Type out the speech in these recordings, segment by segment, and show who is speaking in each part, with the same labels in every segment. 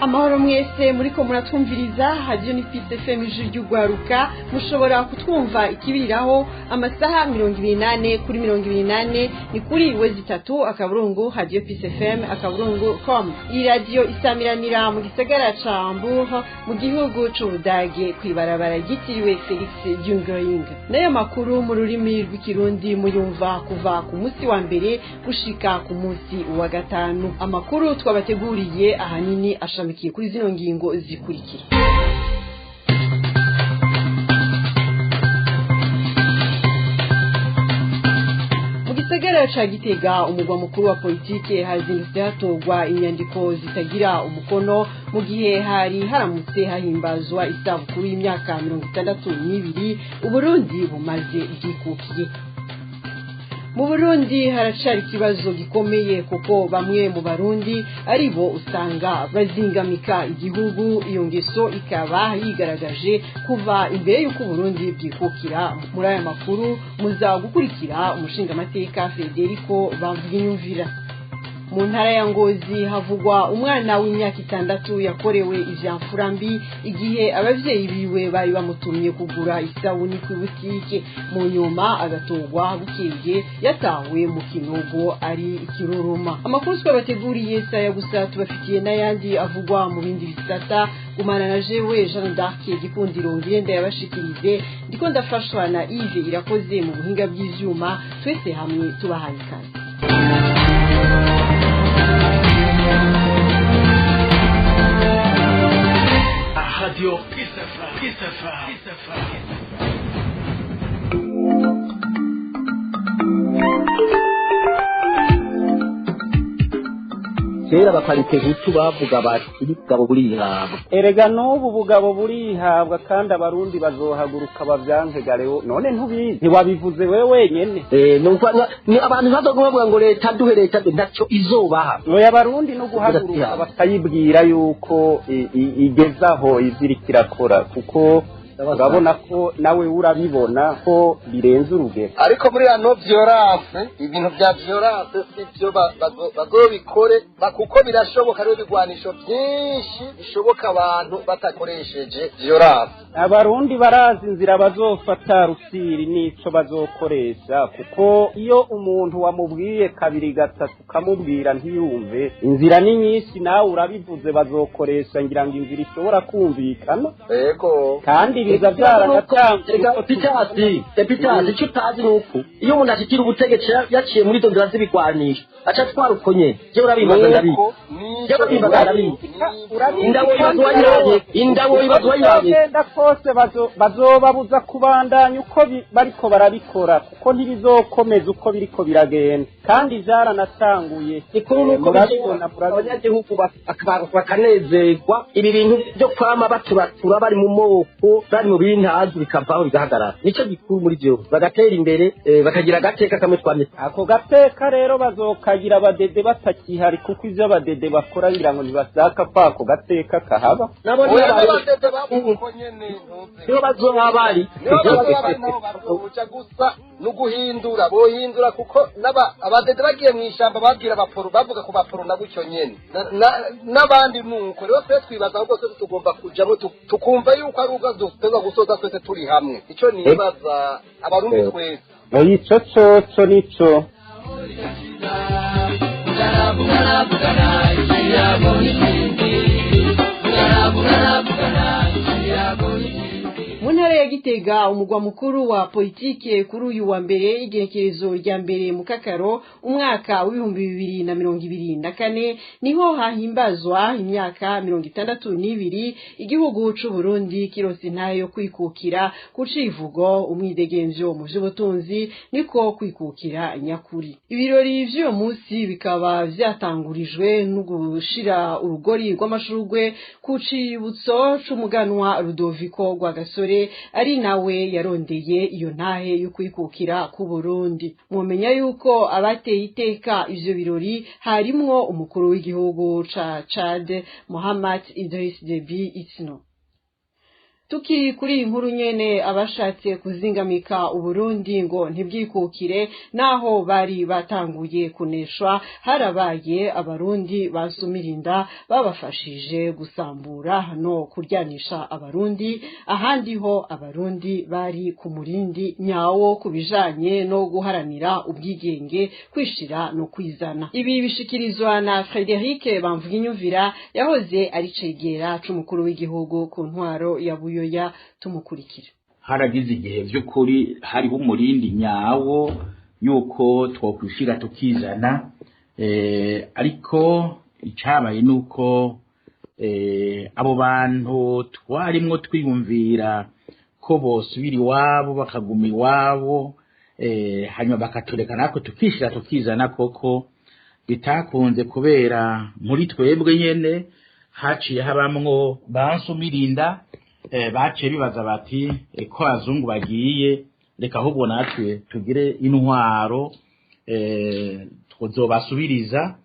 Speaker 1: Amahoro mwese muriko muratwumviriza. Hadiyo ni Peace FM, ijwi ry'ugwaruka. Mushobora kutwumva ikibiriraho amasaha 24/24, ni kuri www.radiopeacefm.com. Iyi radiyo isamiranira mu gisagara ca Hamburg mu gihugu c'Ubudage, kw'ibarabara ryitiriwe Felix Jungering. N'ayo makuru mu rurimi rw'Ikirundi muyumva kuva ku munsi wa mbere gushika ku munsi wa gatanu. Amakuru twabateguriye ahanini ashamikiye kuri zino ngingo zikurikira: Mu gisagara ca Gitega, umugwa mukuru wa politike, hazindutse hatorwa inyandiko zitagira umukono mu gihe hari haramutse hahimbazwa isabukuru y'imyaka 62 Uburundi bumaze bwikukiye. Mu Burundi haracari ikibazo gikomeye, kuko bamwe mu Barundi ari bo usanga bazingamika igihugu. Iyo ngeso ikaba yigaragaje kuva imbere y'uko Uburundi bwikukira. Muri aya makuru muza gukurikira umushingamateka Federico Bamvuginyumvira. Mu ntara ya Ngozi havugwa umwana w'imyaka 6 yakorewe ivyamfura mbi igihe abavyeyi biwe bari bamutumye kugura isabuni ku butike, mu nyuma agatorwa bukeye yatawe mu kinogo ari ikiruruma. Amakuru twabateguriye saya gusa, tubafitiye n'ayandi avugwa mu bindi bisata. Gumana na jewe Jeanne d'Arc Gikundiro, ngirenda yabashikirize, ndiko ndafashwa na Yves Irakoze mu buhinga bw'ivyuma. Twese hamwe tubahaye ikaze.
Speaker 2: Radio Peace FM. Peace FM. Peace FM.
Speaker 3: Kera abaparitehutu bavuga bati ubugabo burihabwa.
Speaker 4: Erega n'ubu bugabo burihabwa, kandi Abarundi bazohaguruka bavyanke garewo. None ntubizi, ntiwabivuze wewe wenyene.
Speaker 3: Ni abantu ntibazoguma bavuga ngo leta duhe, leta duhe, ntaco izobaha.
Speaker 4: Oya, Abarundi no guhaguruka bakayibwira yuko igeze aho ivyo iriko irakora, kuko urabona ko nawe urabibona ko birenze urugero.
Speaker 5: Ariko muri non violence, ibintu bya violence si byo, bazobikore kuko birashoboka. Rero ibigwanisho byinshi bishoboka abantu batakoresheje violence.
Speaker 4: Abarundi barazi inzira bazofata rusiri n'ico bazokoresha, kuko iyo umuntu wamubwiye kabiri gatatu ukamubwira ntiyumve, inzira ni nyinshi. Nawe urabivuze, bazokoresha ngira ngo inzira ishobora kumvikana.
Speaker 5: Yego.
Speaker 4: Kandi biza byaranatanzwe.
Speaker 3: Epitasi, Epitasi, icyo utazi ni uko iyo umuntu ashikira ubutegetsi yaciye muri izo nzira z'ibigwanisho, aca atwara uko nyene. Jewe urabibaza ndabizi, jewe urabibaza ndabizi. Indabo ibibazo wayirabye, indabo ibibazo wayirabye.
Speaker 4: Bagenda kose bazobabuza kubandanya uko bariko barabikora, kuko ntibizokomeza uko biriko biragenda, kandi vyaranatanguye.
Speaker 3: Ikuru nuko
Speaker 4: Murabibona, murabibona.
Speaker 3: abanyagihugu bakanezerwa. Ibi bintu byo kwama baturatura bari mu moko, bari mu bintazi, bikavaho bigahagarara, nico gikuru muri vyose. Bagatera imbere, bakagira agateka kamwe twamye.
Speaker 4: Ako gateka rero bazokagira abadede batakihari, kuko ivyo abadede bakora ngira ngo ntibashaka ko ako gateka kahaba.
Speaker 3: Nabo
Speaker 5: Oya,
Speaker 3: niyo
Speaker 5: n'abadede bavuga uko nyene ntuze.
Speaker 3: Nibo bazoba bari.
Speaker 5: Nibo bazoba bari, nabo bazoja gusa nuguhindura, bohindura, kuko n'aba abadede bagiye mu ishamba babwira abaporo, bavuga ku baporo na gutyo nyene. N'abandi nuko rero twe twibaza ahubwo twese tugomba kujamo, tukumva yuko ari ubwo dutegerezwa gusoza twese turi hamwe. Ico nibaza, Abarundi twese.
Speaker 4: Oya, ico coco nico.
Speaker 1: Mu ntara ya Gitega, umugwa mukuru wa politike, kuri uyu wa mbere igerekerezo rya mbere mu Kakaro umwaka w'2024, niho hahimbazwa imyaka 62 igihugu c'u Burundi kironse intahe yo kwikukira. Ku civugo "Umwidegemvyo mu vy'ubutunzi niko kwikukira nyakuri". Ibirori vy'uyo munsi bikaba vyatangurijwe no gushira urugori rw'amashurwe ku cibutso c'umuganwa Rudoviko Rwagasore, ari nawe yarondeye iyo ntahe yo kwikukira ku Burundi. Mwomenya yuko abateye iteka ivyo birori harimwo umukuru w'igihugu ca Chad, Mohamed Idriss Deby Itno. Tukiri kuri iyi nkuru nyene, abashatse kuzingamika Uburundi ngo ntibwikukire, naho bari batanguye kuneshwa, harabaye Abarundi basumirinda babafashije gusambura no kuryanisha Abarundi. Ahandi ho Abarundi bari ku murindi nyawo ku bijanye no guharanira ubwigenge, kwishira no kwizana. Ibi bishikirizwa na Frederic Bamvuginyumvira, yahoze ari cegera c'umukuru w'igihugu ku ntwaro ya Buyoya. Tumukurikira.
Speaker 6: Haragize igihe by'ukuri hariho umurindi nyawo yuko twokwishira tukizana, ariko icyabaye ni uko abo bantu twarimwo twiyumvira ko bosubira iwabo, bakaguma iwabo, hanyuma bakatureka natwe tukishira tukizana, koko bitakunze, kubera muri twebwe nyene haciye habamwo bansumirinda, baciye bibaza bati ko abazungu bagiye, reka ahubwo natwe tugire intwaro tuzobasubiriza.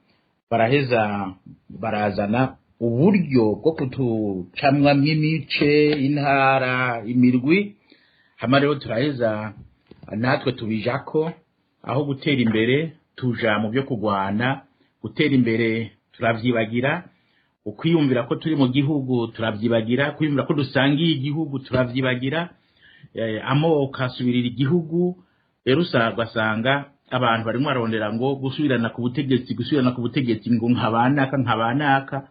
Speaker 6: Baraheza barazana uburyo bwo kutucamwamwo imice, intara, imirwi. Hama rero turaheza natwe tubijako. Aho gutera imbere tuja mu byo kurwana, gutera imbere turavyibagira, ukwiyumvira ko turi mu gihugu turavyibagira, kwiyumvira ko dusangiye igihugu turavyibagira, amoko asubirira igihugu. Rero ugasanga abantu barimo barondera ngo gusubirana ku butegetsi, gusubirana ku butegetsi, ngo nkabanaka nkabanaka,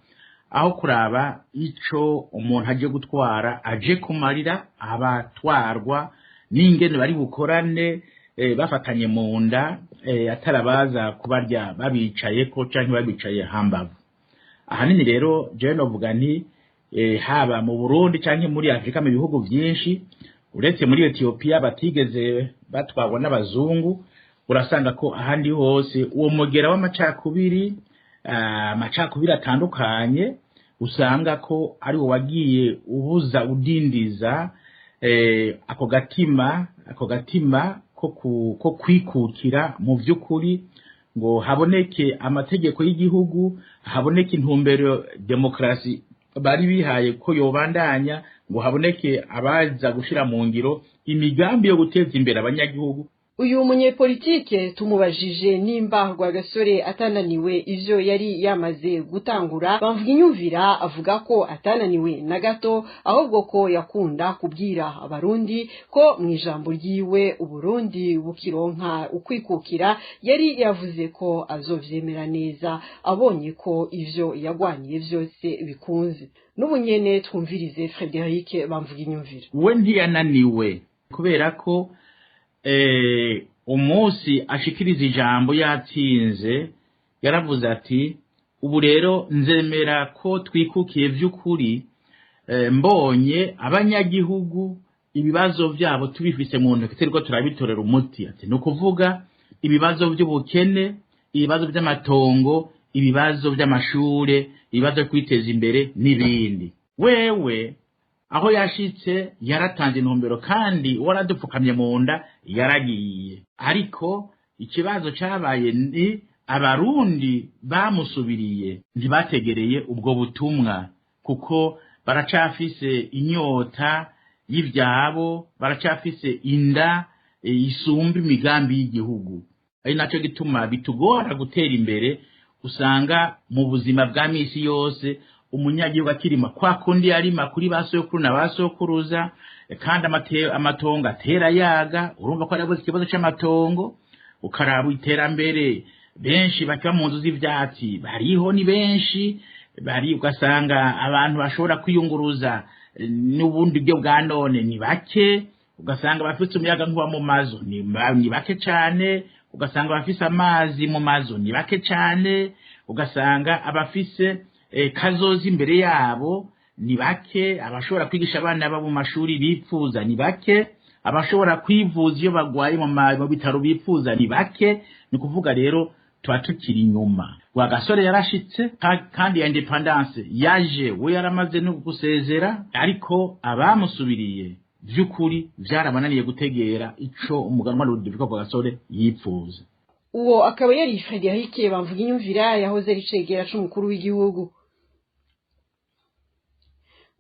Speaker 6: aho kuraba ico umuntu aje gutwara aje kumarira abatwarwa n'ingene bari bukorane, bafatanye mu nda, atarabaza kubarya babicayeko canke babicaye hambavu. Ahanini rero jewe novuga nti haba mu Burundi canke muri Afrika, mu bihugu vyinshi uretse muri Ethiopia batigeze batwarwa n'abazungu, urasanga ko ahandi hose uwo mugera w'amacakubiri, amacakubiri atandukanye, usanga ko ari wo wagiye ubuza udindiza ako gatima ko kwikukira mu vy'ukuri, ngo haboneke amategeko y'igihugu, haboneke intumbero demokarasi bari bihaye ko yobandanya, ngo haboneke abaza gushira mu ngiro imigambi yo guteza imbere abanyagihugu.
Speaker 1: Uyu munyepolitike tumubajije nimba Rwagasore atananiwe ivyo yari yamaze gutangura, Bamvuginyumvira avuga ko atananiwe na gato, ahubwo ko yakunda kubwira Abarundi ko mu ijambo ryiwe Uburundi bukironka ukwikukira yari yavuze ko azovyemera neza abonye ko ivyo yagwaniye vyose bikunze. N'ubu nyene twumvirize Frederic Bamvuginyumvira.
Speaker 6: We ntiyananiwe, kubera ko umunsi ashikiriza ijambo yatsinze yaravuze ati: "Ubu rero nzemera ko twikukiye vy'ukuri mbonye abanyagihugu ibibazo vyabo tubifise mu ntoki, turiko turabitorera umuti." Ati ni ukuvuga ibibazo vy'ubukene, ibibazo vy'amatongo, ibibazo vy'amashure, ibibazo vyo kwiteza imbere n'ibindi. Wewe aho yashitse yaratanze intumbero, kandi waradupfukamye mu nda yaragiye. Ariko ikibazo cabaye ni Abarundi bamusubiriye ntibategereye ubwo butumwa, kuko baracafise inyota y'ivyabo, baracafise inda isumba imigambi y'igihugu. Ari naco gituma bitugora gutera imbere. Usanga mu buzima bwa misi yose umunyagihugu akirima kwa kundi yarima kuri ba sokuru na ba sokuruza, kandi amatongo atera yaga. Urumva ko arabuze ikibazo c'amatongo. Ukaraba iterambere, benshi bakiba mu nzu z'ivyatsi, bariho ni benshi bari. Ugasanga abantu bashobora kwiyunguruza n'ubundi buryo bwa none ni bake, ugasanga abafise umuyaga nkuba mu mazu ni bake cane, ugasanga abafise amazi mu mazu ni bake cane, ugasanga abafise kazoza imbere yabo ni bake, abashobora kwigisha abana babo mu mashuri bipfuza ni bake, abashobora kwivuza iyo bagwaye mu bitaro bipfuza ni bake. Ni ukuvuga rero tuba tukiri inyuma. Rwagasore yarashitse, kandi ya indépendance yaje we yaramaze no gusezera, ariko abamusubiriye vy'ukuri vyarabananiye gutegera ico umuganwa Rudoviko Rwagasore yipfuza.
Speaker 1: Uwo akaba yari Frederic Bamvuginyumvira, yahoze ari cegera c'umukuru w'igihugu.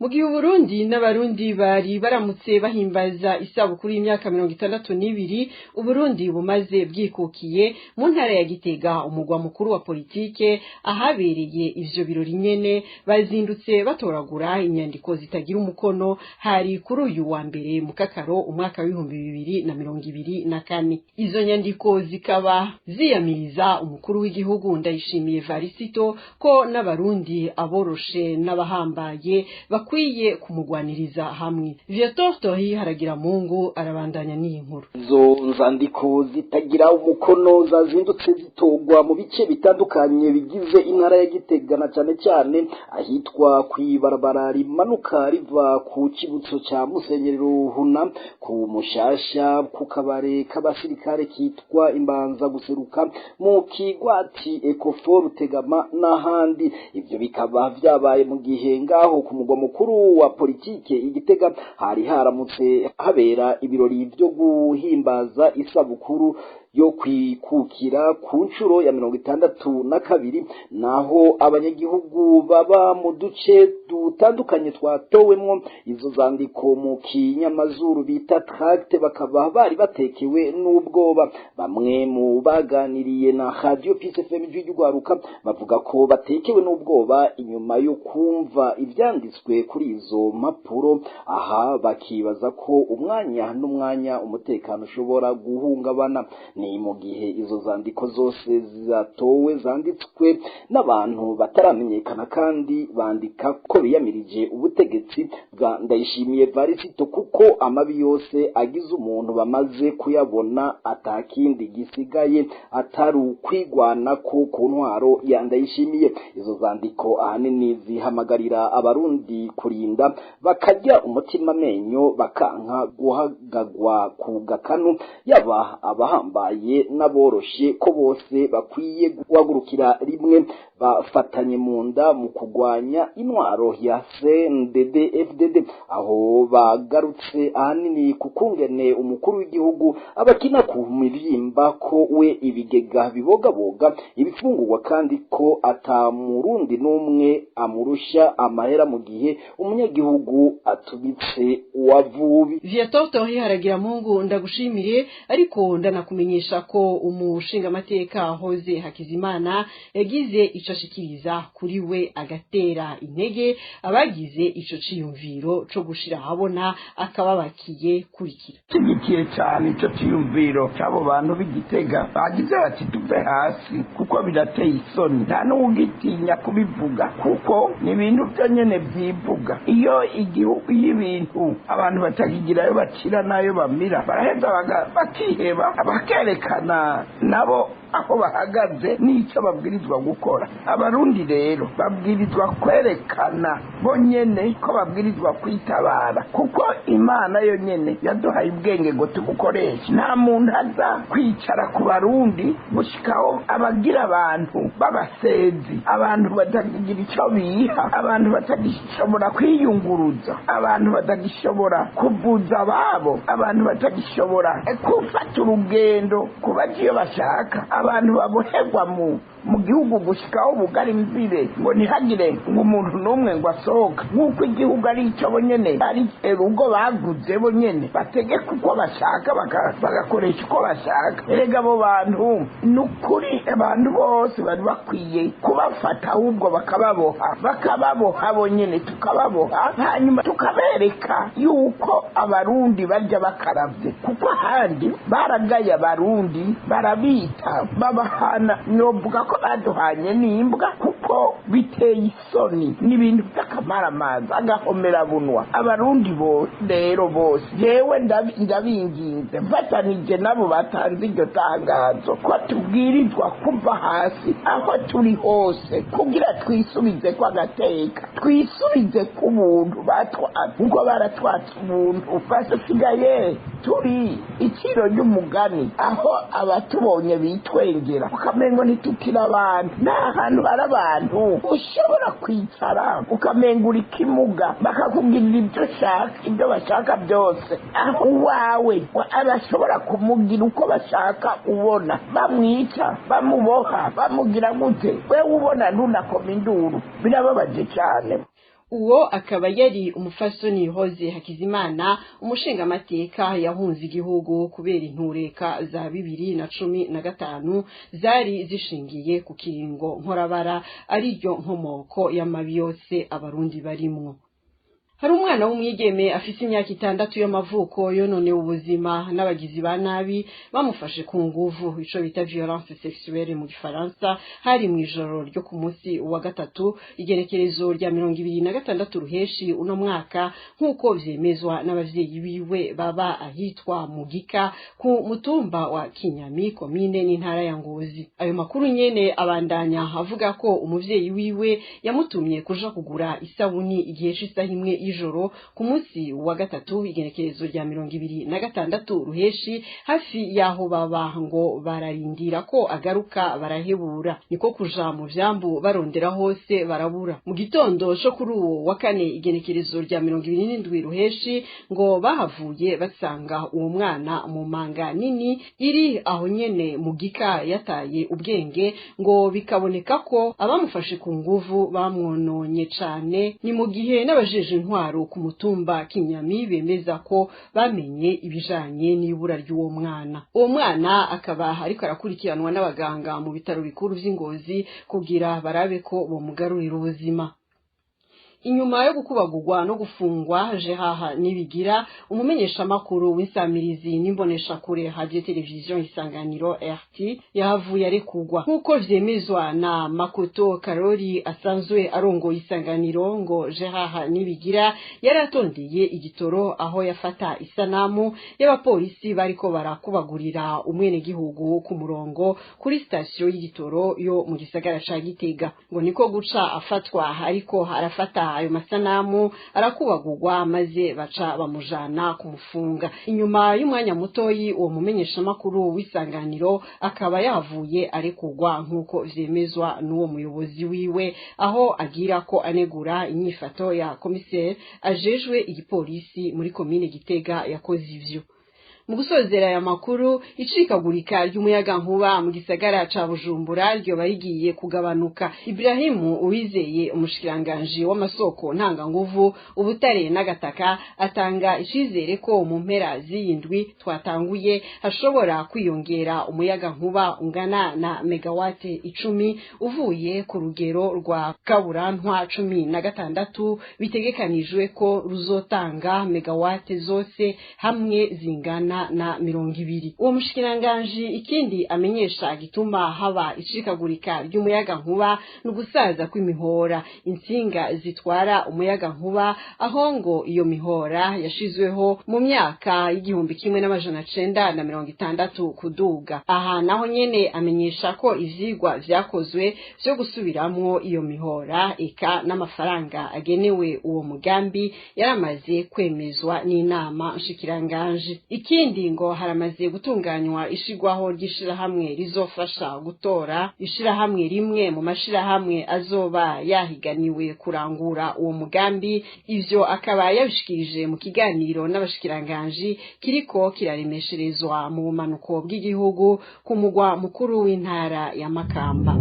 Speaker 1: Mu gihe Uburundi n'Abarundi bari baramutse bahimbaza isabukuru y'imyaka 62 Uburundi bumaze bwikukiye, mu ntara ya Gitega, umugwa mukuru wa politike, ahabereye ivyo birori nyene, bazindutse batoragura inyandiko zitagira umukono. Hari kuri uyu wa mbere mu Kakaro umwaka w'2024. Izo nyandiko zikaba ziyamiriza umukuru w'igihugu Ndayishimiye Varisito, ko n'Abarundi aboroshe n'abahambaye bakwiye kumugwaniriza hamwe. Viator Tohi haragira Mungu arabandanya n'iyi nkuru.
Speaker 7: Izo nzandiko zitagira umukono zazindutse zitogwa mu bice bitandukanye bigize intara ya Gitega, na cyane cyane ahitwa kw'ibarabara rimanuka riva ku kibutso cya Musenyeri Ruhuna, ku Mushasha, ku kabare k'abasirikare kitwa Imbanza Guseruka, mu Kigwati, Ecofo, Rutegama n'ahandi. Ibyo bikaba vyabaye mu gihe ngaho ku mugwa mukuru wa politike Igitega hari haramutse habera ibirori byo guhimbaza isabukuru yo kwikukira ku nshuro ya 62, naho abanyagihugu baba mu duce dutandukanye twatowemwo izo zandiko mu kinyamazuru bita tract bakaba bari batekewe n'ubwoba. Bamwe mu baganiriye na Radio Peace FM Ijwi ry'Urwaruka bavuga ko batekewe n'ubwoba inyuma yo kumva ivyanditswe kuri izo mpapuro, aha bakibaza ko umwanya n'umwanya umutekano ushobora guhungabana. Ni mu gihe izo zandiko zose zatowe zanditswe n'abantu bataramenyekana, kandi bandika ko biyamirije ubutegetsi bwa Ndayishimiye Varisito, kuko amabi yose agize umuntu bamaze kuyabona, atakindi gisigaye atari ukwigwana ko ku ntwaro ya Ndayishimiye. Izo zandiko ahanini zihamagarira Abarundi kurinda bakarya umutima amenyo, bakanka guhagagwa ku gakanu, yaba abahambaye n'aboroshe, ko bose bakwiye guhagurukira rimwe bafatanye mu nda mu kugwanya intwaro ya CNDD FDD. Aho bagarutse ahanini ku kungene umukuru w'igihugu abakina ku mivyimba, ko we ibigega bibogaboga ibifungurwa, kandi ko atamurundi n'umwe amurusha amahera, mu gihe umunyagihugu atubitse uwavubi.
Speaker 1: Viator Tohi haragira Mungu, ndagushimire, ariko ndanakumenyesha ko umushingamateka Hoze Hakizimana yagize ico ashikiriza kuri we, agatera intege abagize ico ciyumviro co gushira ahabona akababakiye. Kurikira.
Speaker 8: Nshyigikiye cyane icyo cyiyumviro cy'abo bantu b'Igitega bagize bati tuve hasi, kuko birateye isoni, nta n'uwugitinya kubivuga, kuko ni ibintu byo nyene byivuga. Iyo igihugu, iyo ibintu abantu batakigira ayo bacira n'ayo bamira, baraheza bakiheba, bakerekana nabo aho bahagaze n'icyo babwirizwa gukora. Abarundi rero babwirizwa kwerekana bonyene ko babwirizwa kwitabara, kuko Imana yo nyene yaduhaye ubwenge ngo tubukoreshe. Nta muntu aza kwicara ku Barundi gushikaho abagira abantu b'abasezi, abantu batakigira icyo biha, abantu batagishobora kwiyunguruza, abantu batagishobora kuvuza ababo, abantu batagishobora gufata urugendo kubaja iyo bashaka, abantu baboherwa mu gihugu gushikaho bugari mbibe, ngo ntihagire ngo umuntu n'umwe ngo asohoka, nk'uko igihugu ari icyo bonyene, ari urugo baguze bonyene, bategeka uko bashaka, bagakoresha uko bashaka. Erega abo bantu ni ukuri, abantu bose bari bakwiye kubafata ahubwo bakababoha, bakababoha bonyene, tukababoha, hanyuma tukabereka yuko Abarundi barya bakaravye, kuko ahandi baragaye Abarundi, barabita, babahana, novuga ko baduhanye n'imbwa, kuko biteye isoni, ni ibintu by'akamaramaza, agahomerabunwa. Abarundi bo rero bose, jewe ndabinginze mfatanije nabo batanze iryo tangazo, ko tubwirizwa kuva hasi aho turi hose kugira twisubize ko agateka, twisubize ku buntu batwatse, kuko baratwatse ubuntu, basigaye turi iciro ry'umugani, aho abatubonye bitwengera, ukamengo ntitukiri abantu. Nta hantu hari abantu ushobora kwicara ukamenga uri kimuga, bakakugirira ibyo ushaka, ibyo bashaka byose, aho uwawe abashobora kumugira uko bashaka, ubona bamwica, bamuboha, bamugira gute, wewe ubona ntunakoma induru. Birababaje cyane.
Speaker 1: Uwo akaba yari umufasoni Hoze Hakizimana, umushingamateka yahunze igihugu kubera intureka za 2015 zari zishingiye ku kiringo nkorabara, ariryo nkomoko y'amabi yose abarundi barimwo. Hari umwana w'umwigeme afise imyaka 6 y'amavuko yononewe ubuzima n'abagizi ba nabi bamufashe ku nguvu, ico bita violence sexuelle mu gifaransa. Hari mu ijoro ryo ku munsi wa gatatu, igerekerezo rya 26 Ruheshi uno mwaka, nk'uko vyemezwa n'abavyeyi biwe baba ahitwa Mugika ku mutumba wa Kinyami, komine n'intara ya Ngozi. Ayo makuru nyene abandanya avuga ko umuvyeyi wiwe yamutumye kuja kugura isabuni igihe c'isaha imwe ijoro ku munsi wa gatatu, igenekerezo rya 26 Ruheshi, hafi yaho baba, ngo bararindira ko agaruka barahebura, niko kuja mu vyambu barondera hose barabura. Mu gitondo co kuri uwo wa kane, igenekerezo rya 27 Ruheshi, ngo bahavuye basanga uwo mwana mu manga nini iri aho nyene mu Gika yataye ubwenge, ngo bikaboneka ko abamufashe ku nguvu bamwononye cane. Ni mu gihe n'abajeje intwaro ku mutumba Kinyami bemeza ko bamenye ibijanye n'ibura ry'uwo mwana. Uwo mwana akaba ariko arakurikiranwa n'abaganga mu bitaro bikuru vy'Ingozi kugira barabe ko bomugarurira ubuzima. Inyuma yo gukubagurwa no gufungwa, Gerard Nibigira, umumenyeshamakuru w'insamirizi n'imboneshakure Radio Television Isanganiro RT, yahavuye arekugwa nk'uko vyemezwa na Makoto Karori asanzwe arongoye Isanganiro. Ngo Gerard Nibigira yaratondeye igitoro aho yafata isanamu y'abapolisi bariko barakubagurira umwenegihugu ku murongo kuri sitasiyo y'igitoro yo mu gisagara ca Gitega, ngo niko guca afatwa ariko arafata ayo masanamu, arakubagurwa maze baca bamujana kumufunga. Inyuma y'umwanya mutoyi, uwo mumenyeshamakuru w'Isanganiro akaba yavuye arekugwa nk'uko vyemezwa n'uwo muyobozi wiwe, aho agira ko anegura inyifato ya komiseri ajejwe igipolisi muri komine Gitega yakoze ivyo. Mu gusozera aya makuru, icikagurika ry'umuyagankuba mu gisagara ca Bujumbura ryoba rigiye kugabanuka. Ibrahimu Uwizeye, umushikiranganji w'amasoko ntanganguvu, ubutare n'agataka, atanga icizere ko mu mpera z'iyindwi twatanguye hashobora kwiyongera umuyagankuba ungana na megawate 10 uvuye ku rugero rwa kaburantwa 16 bitegekanijwe ko ruzotanga megawate zose hamwe zingana na 20. Uwo mushikiranganji ikindi amenyesha gituma haba icikagurika ry'umuyaga nkuba ni ugusaza kw'imihora, intsinga zitwara umuyaga nkuba, aho ngo iyo mihora yashizweho mu myaka y'1960 kuduga. Aha naho nyene amenyesha ko ivyigwa vyakozwe vyo gusubiramwo iyo mihora, eka n'amafaranga agenewe uwo mugambi yaramaze kwemezwa n'inama nshikiranganji. Ikindi ngo haramaze gutunganywa ishigwaho ry'ishirahamwe rizofasha gutora ishirahamwe rimwe mu mashirahamwe azoba yahiganiwe kurangura uwo mugambi. Ivyo akaba yabishikirije mu kiganiro n'abashikiranganji kiriko kiraremesherezwa mu bumanuko bw'igihugu ku mugwa mukuru w'intara ya Makamba.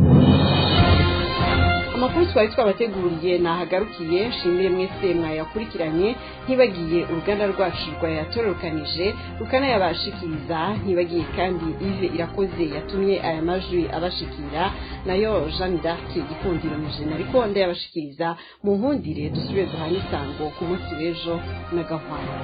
Speaker 1: Amakuru twari twabateguriye nahagarukiye. Nshimire mwese mwayakurikiranye, ntibagiye uruganda rwacu rwayatororokanije rukanayabashikiriza, ntibagiye kandi Yves Irakoze yatumye aya majwi abashikira, nayo Jeanne d'Arc Gikundiro nije ariko ndayabashikiriza. Mu nkundire dusubire duhane isango ku munsi w'ejo na gahwana.